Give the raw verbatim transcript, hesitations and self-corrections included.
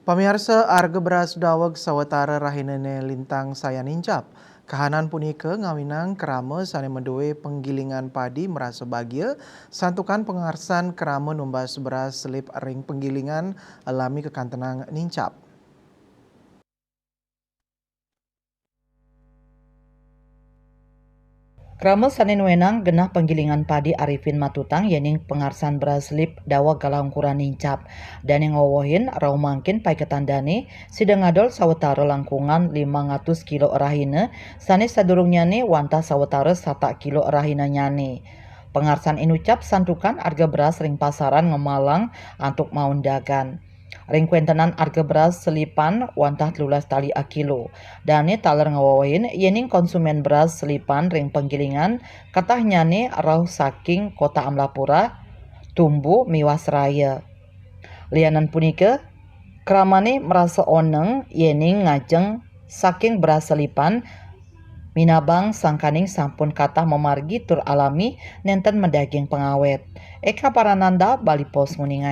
Pamiarsa, arga beras daweg sawetara rahinané lintang sayan nincap. Kahanan punika ngawinang krama sané madué penggilingan padi merasa bagia, santukan pangarsan krama numbas beras selip ring penggilingan lami kakantenang nincap. Krama sané nuénang genah penggilingan padi Arifin matutang yéning pangarsan beras selip daweg galah ungkuran nincap. Dané ngwewehin rauh mangkin paiketan dané, sida ngadol sawetara langkungan limang atus kilo rahina, sané sadurungnyané wantah sawetara satak kilo rahinanyané. Pangarsan inucap santukan arga beras ring pasaran ngemalang antuk maun dagan. Ring kuéntenan arga beras selipan wantah telulas tali akilo. Dané taler ngwewehin yéning konsumén beras selipan ring penggilingan katahnyané rauh saking Kota Amlapura, Tumbu miwah Seraya. Lianan punika, kramané merasa oneng yéning ngajeng saking beras selipan minabang sangkaning sampun katah mamargi tur alami nénten madaging pangawét. Eka Parananda, Bali Post, nguningaé.